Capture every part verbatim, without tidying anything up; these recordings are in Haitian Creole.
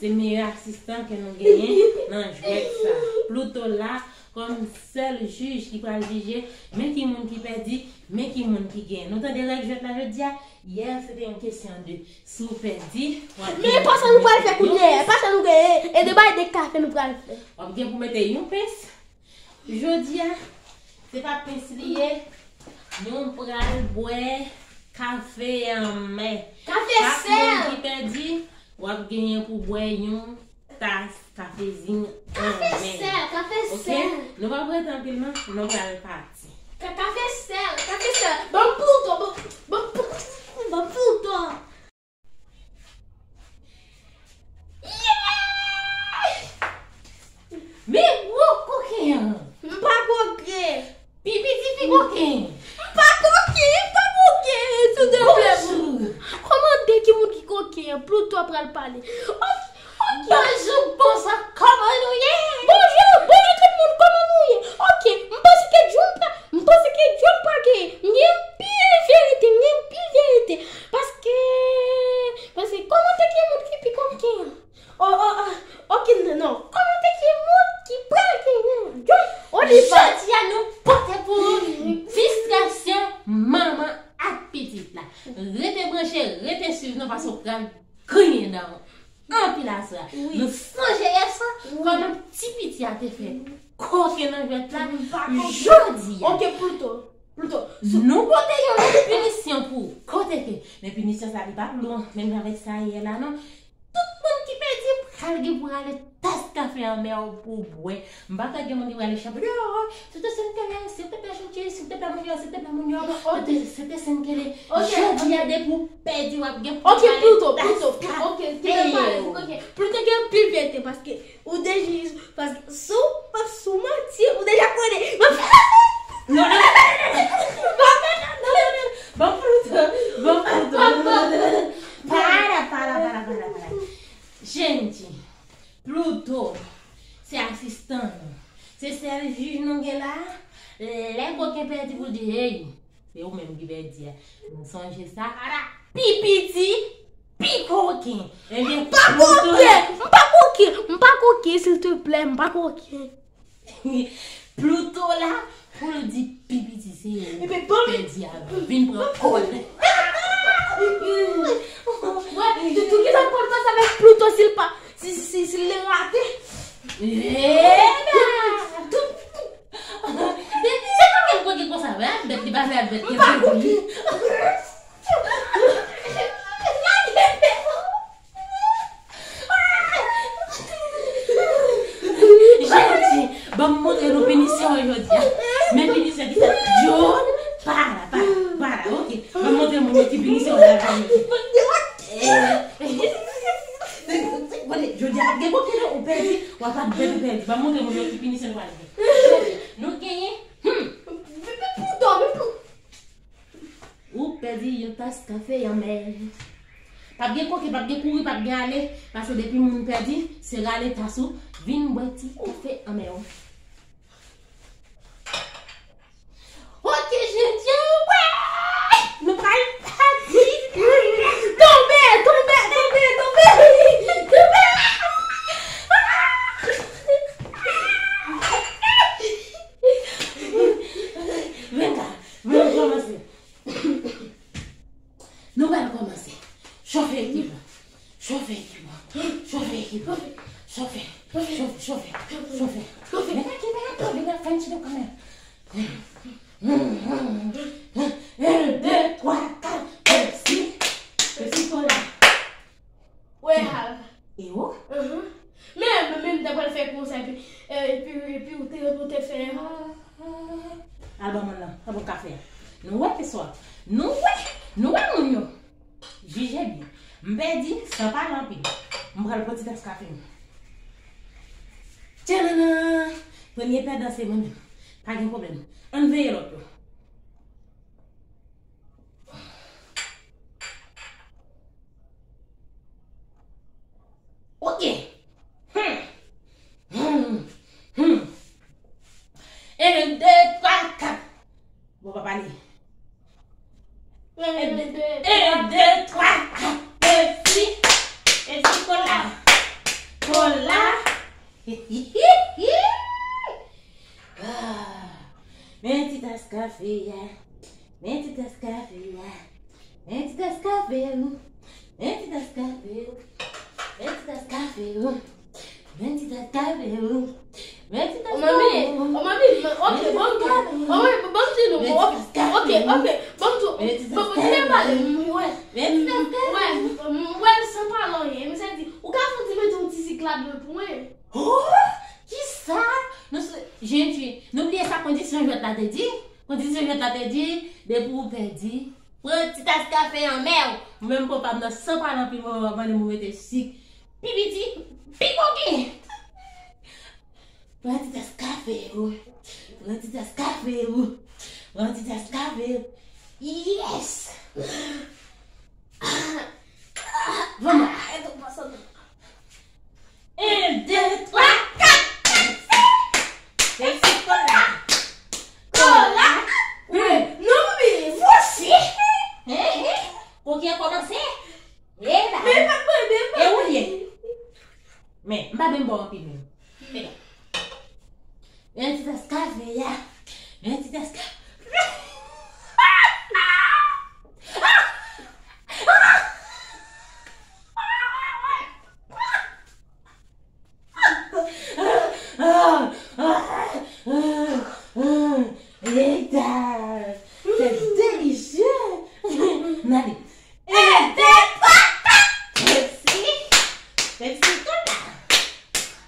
se meyè asistan ke nou genyen nan jwèt sa. Pluto la kòm sèl jij ki pral jije, men ki moun ki pèdi, men ki moun ki genyen. Nou tande règ jwèt la jodi a? Yè, se te yon kesyon de si w pèdi, w ap Men gen pa sa nou pral fè kounye a, pa sa nou genyen, e de bay de kafe nou pral fè. W ap gen pou mete yon pens. Jodi a, se pa pens li ye, nou pral bwè kafe anmè. Kafe Chak moun sèl! ki pèdi, w ap genyen pou bwè yon tas kafezin Kafe anmè. sèl, kafe Ok? sèl. Nou pa prete anpil non, nou pral pati. Ka- Kafe sèl, kafe sèl. Ban m Pluto, ban ban m Pluto, ban m Pluto. Yeah! Men gwo koken an. M pa koken. Pi piti pi koken. M pa koken, m pa koken. Silvouplè. Bonjou. Kòmante ki moun ki koken an, Pluto pral pale. Ok, ok. Bonjou, bonswa, kòman nou ye? Bonjou, bonjou tout moun, kòman nou ye? Ok, m panse ke Jun pa, m panse ke Jun pa gen, m gen anpil verite, m gen anpil verite. Paske, paske kòmante ki moun ki pi koken an. Oh, oh, oh, ok, non, non. Kòmante ki moun ki pral genyen. Jun, on y va. Jodi a nou pote pou ou distraksyon manman ak pitit la. Rete branche, rete swiv nou paske w pral griyen dan w anpil aswè a. Wi. Nou sonje yè swa, Wi. kòman ti piti a te fè koken nan jwèt la. M pa konprann. Jodi a, Ok, Pluto. Pluto. Sou nou pote yon lòt pinisyon pou ou. Kote ke, men pinisyon sa li p ap lou, menm jan avèk sa yè la, non. Tout moun ki pèdi pral gen pou rale tas kafe anmè w pou bwè. M pa kwè gen moun ki prale chapo dèyè, silteplè, silteplè, Jounje, silteplè, moun yo, silteplè, moun yo, Ok. silteplè, silteplè. Ok. Jodi a, depi w pèdi, w ap gen pou Ok, rale Pluto, tas Pluto, Pluto, ok, kafe kite m pale, yo. ok. Pluto gen anpil verite, paske ou deja, paske si w, si w manti, ou deja konnen. M ap fè Non, non, non, non, non, non, non, non, non, non, non. Bon, Pluto, se asistan nou. Se sèl jij nou gen la. Lè koken pèdi pou l di, hey, se ou menm ki pèdi a. Nou sonje sa? Pi piti, pi koken. Ebyen, m pa koken, m pa koken, m pa koken, silteplè, m pa koken. Pluto la pou l di pi piti se ou ki pèdi a, vin pran kò l. Wè, toutou ki sa Pòl fè sa avèk Pluto si l pa, si, si, si l rate? Epa! Se pa menm koke konsa, wè, bèt li pa fè ak bèt ki koke. Jezi, ban m montre nou pinisyon an jodi a. Men pinisyon ki fèt. John, pa la, pa la, pa la, oke. Ban m montre moun yo ki pinisyon w pral fè jodi. Jodi a p ap gen koke non, ou pèdi, w ap ap bèt ou pèdi. Ban m montre moun yo ki pinisyon nou pral fè. Nou genyen, hmm. Ou pèdi yon tas kafe anmè. P ap gen koke, p ap gen kouri, p ap gen ale. Paske depi moun pèdi, se rale tas ou, vin bwè ti kafe anmè w. Oke, jodi a, wè! Nou pral pati. Tonbe, tonbe, tonbe, tonbe, tonbe. Venga, venga, kòmanse. Nou pral kòmanse. Chofe ekip la. Chofe ekip la. Chofe ekip la. Chofe. Chofe, chofe, chofe. Vin aki, vin aki, vin ak fè yon ti tou kanmenm. Un, deux, trois, quatre, Pepsi. Pepsi Cola. Wè, Hal. E ou? Mhm. Men, men, men, m ta pral fè konsa, epi, e, epi, epi ou te, ou te fè. Al ban mwen nan, sa bon kafe a. Nou wè keswa. Nou wè, nou wè moun yo. Jije byen. M pèdi, san pale anpil. M pral pran ti tas kafe m. Tchanannan! Premye pèdan se mwen menm. Pa gen pwoblèm. Ann veye lòt yo. Ok. Hmm. Hmm. Hmm. Un, deux, trois, quatre. Bon, pa pale. Un, deux, un, deux, trois, quatre. Pepsi. Pepsi Cola. Cola. Ah. Men ti tas kafe a. Men ti tas kafe a. Men ti tas kafe ou. Men ti tas kafe ou. Men ti tas kafe ou. Men ti tas kafe ou. Men ti tas kafe ou. Ô, manmi, ô, manmi, ok, ban m di, ô, manmi, ban m di nou, ok, ok, ban m di, ban m di, pale, m wè, m wè, m wè l san pale anyen, men sa di, ou ka fè yon ti mete yon ti sik ladan l pou mwen. Oh, kisa? Nou se, jenti, nou bliye sa kondisyon jwèt la te di? Kondisyon jwèt la te di, depi ou pèdi, pran ti tas kafe anmè w. Mwen menm pran pa m nan san pale anpil, mwen mande m mete sik. Pi piti, pi koken. Pran ti tas kafe ou. Pran ti tas kafe ou. Pran ti tas kafe ou. Yes! Vamos! Un, deux, trois, quatre. Pepsi Cola. Cola. Non, men, voici. Hein, hein. Koken kòmanse. E la. Men pa mande, pa. E ou ye? Men, m pa menm ba w anpil menm. Men ti tas kafe a. Men ti tas kafe. Eita! C'est délicieux! N ale. Un, deux, trois, quatre. Pepsi. Pepsi Cola.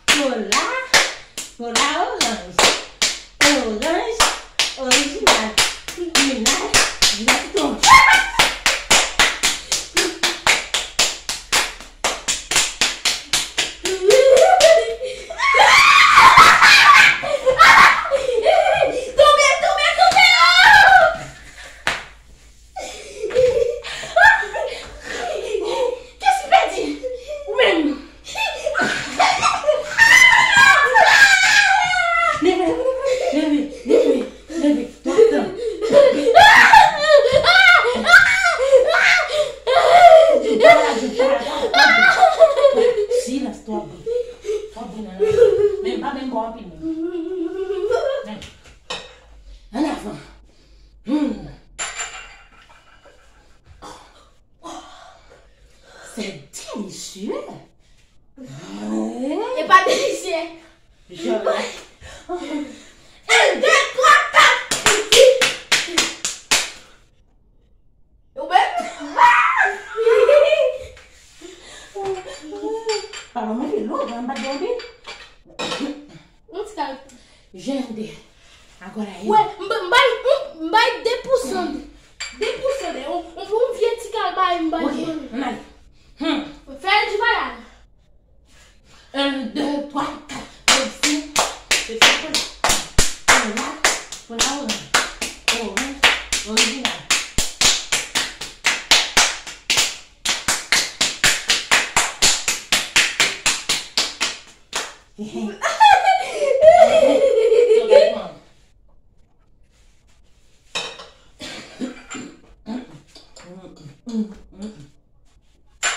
Cola. Cola oranj. Oranj. Orijinal. Orijinal. Orijinal. Tonbe, tonbe, tonbe! Kiyès ki pèdi? Ou menm? Pa menm bon anpil menm. Ann avan. Hmm. C'est délicieux. E pa delisye. Je... Un, deux, trois, quatre. Ou menm? Papa mwen vin lontan, m pa t gen anpil. Yon ti kal. Jende. Agora aí. Wè, m bay, m bay, m bay de pousan. De pousan de. On, on, on vye ti kal bay, m bay. Ok, ann ale. Hmm. Fè l di bagay. Un, deux, trois, quatre, cinq, six, sept, huit. Pou la, pou la oranj. Oranj orijinal.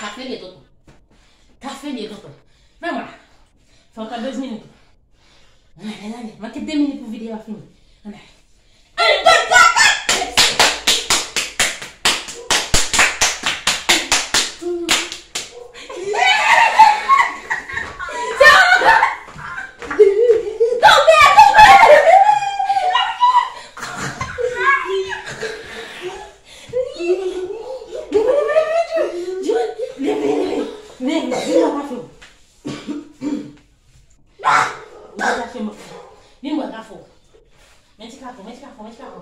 Kafe li ye, tonton. Kafe li ye, tonton. Fè mwen la. Fè ankò douz minit. Ann ale, ann ale. Manke de minit pou videyo a fini. Ann ale. Un, deux, trois, quatre. Leve, leve, leve, leve, Jun! Jun! Leve, leve! Leve, vin bwè kafe w. Vin bwè kafe w. Vin bwè kafe w. Men ti kafe w, men ti kafe w, men ti kafe w.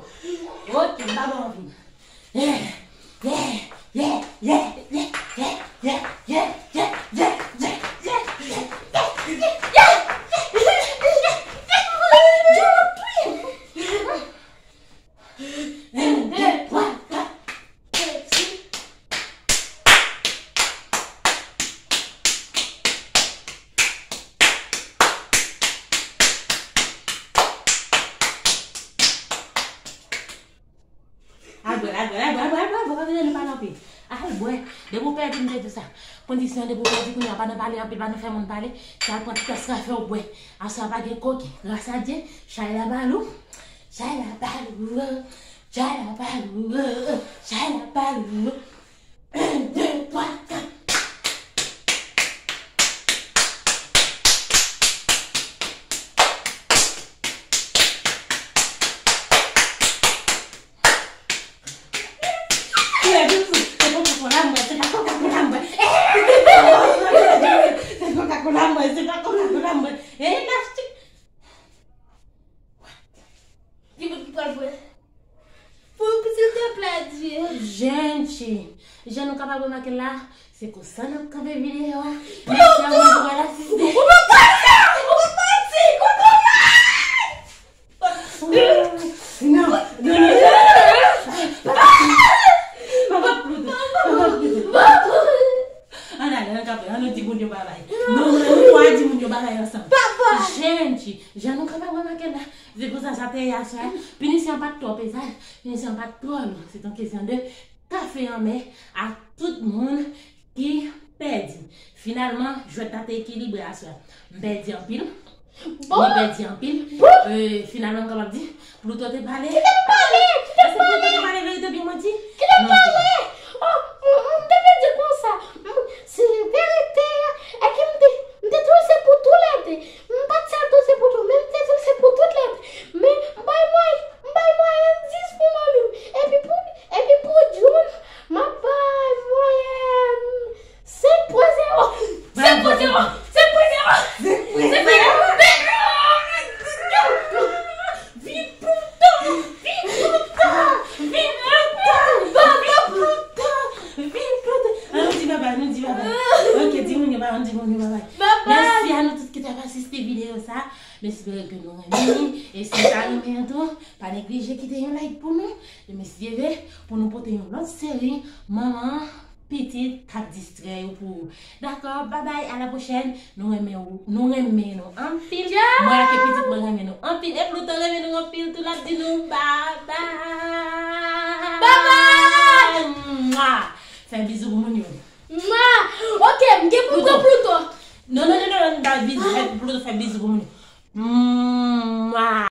Ok, m pa ba w anvi. Yeah, yeah, yeah. Enn, de, twa, kat. Al bwè, al bwè, al bwè, al bwè, al bwè, al bwè, pa vin anpil. Al bwè. Depi w pèdi, m te di w sa. Kondisyon, depi w pèdi, kounye a, pa nan pale anpil, pa nan fè moun pale. Se al pran ti tès kafe w bwè. Aswè a pa gen koki. Gras a Dye, chay la ba lou. Chay la ba lou. Chay la ba lou. Chay la ba lou. Un, deux, trois, quatre. Koulè douz, se Coca-Cola m bwè, se pa Coca-Cola m bwè. Se Coca-Cola m bwè, se pa Coca-Cola m bwè. E elastik. Ki bout ki pral bwè? Pou, pou, silteplè, Dye. Jènti, jan nou kapab remake l la, se konsa n ap kanpe videyo a. Mèsi a ou menm ki pral asiste. Ou pa pati, ou pa pati, kote w la? Non, non, non, non. Papa Pluto, papa Pluto. Ann ale, ann kanpe, ann nou di moun yo babay. Non, non, nou twa di moun yo babay ansanm. Papa! Jènti, jan nou kapab remake l la, se konsa sa te ye aswè a. Pinisyon an pa t twò pezaj, pinisyon an pa t twò lou. Se t on kesyon de kafe anmè a tout moun ki pèdi. Finalman, jwèt la te ekilibre aswè a. M pèdi anpil. Bon. Li pèdi anpil. Bon. Euh, finalman, m kapab di, Pluto te pale. Ki te pale? Ki te pale? Èske Pluto te pale verite oubyen manti? Ki te pale? Oh, m, m te vle di konsa. M, se verite a. E ke m te, m te touse pou toulède. M pa t sèl touse pou Pluto, men m te touse pou tout lède. Men m bay mwen, m bay mwen dis pou mwen menm. Epi pou, epi pou Jun, m ap bay mwen senk pwen zewo. Senk pwen zewo. Senk pwen zewo. Senk pwen zewo. Vin Pluto. Vin Pluto. Vin Pluto. Vin Pluto. Vin Pluto. An nou di babay, nou di babay. Ok, di moun yo babay, nou di moun yo babay. Babay. Mèsi a nou tout ki t ap asiste videyo sa. M espere ke nou renmen li. E si w ta renmen an tou, pa neglije kite yon like pou nou. E m espere pou nou pote yon lòt seri manman pitit k ap distrè yo pou ou. Dakò, babay, a la pwochèn. Nou renmen ou, nou renmen nou anpil. Mwen ak pitit mwen renmen nou anpil. E Pluto renmen nou anpil tou, l ap di nou babay. Babay! Mwa! Fè bizou pou moun yo. Mwa! Ok, m gen pou Pluto. Pluto. Non, non, non, non, non, fè bizou, fè Pluto, fè bizou pou moun yo. Mwa.